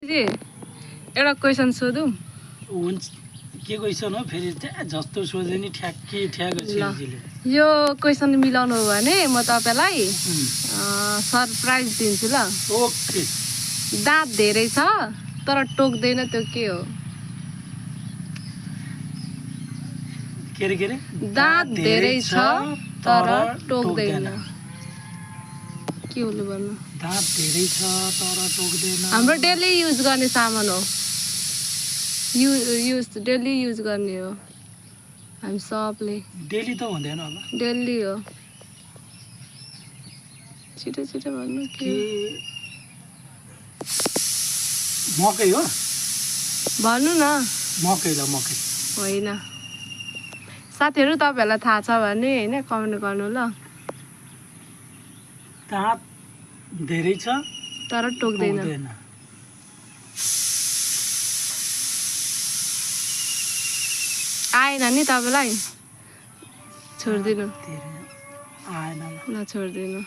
जी एउटा क्वेशन सोधौँ हुन्छ के क्वेशन हो फेरि जस्तो सोधे नि ठ्याक्कै ठ्याक यो क्वेशन मिलाउनु हो भने म तपाईलाई सरप्राइज दिन्छु ल ओके दाँत धेरै छ तर टोक्दैन त्यो के हो के रे दाँत धेरै छ तर टोक्दैन के हो भन्नु दाँत धेरै छ तर टोक्दैन हाम्रो डेली युज गर्ने सामान हो डेली युज गर्ने हो हामी सबले डेली त हुँदैन होला डेली हो छिटो छिटो भन्नु के मकै हो भन्नु न मकै ल मकै होइन साथीहरू तपाईहरुलाई थाहा छ भने हैन कमेन्ट गर्नु ल दाँत धेरै छ तर टोक्दैन आएन नि तपाईलाई छोड्दिनु आएन ल छोड्दिनु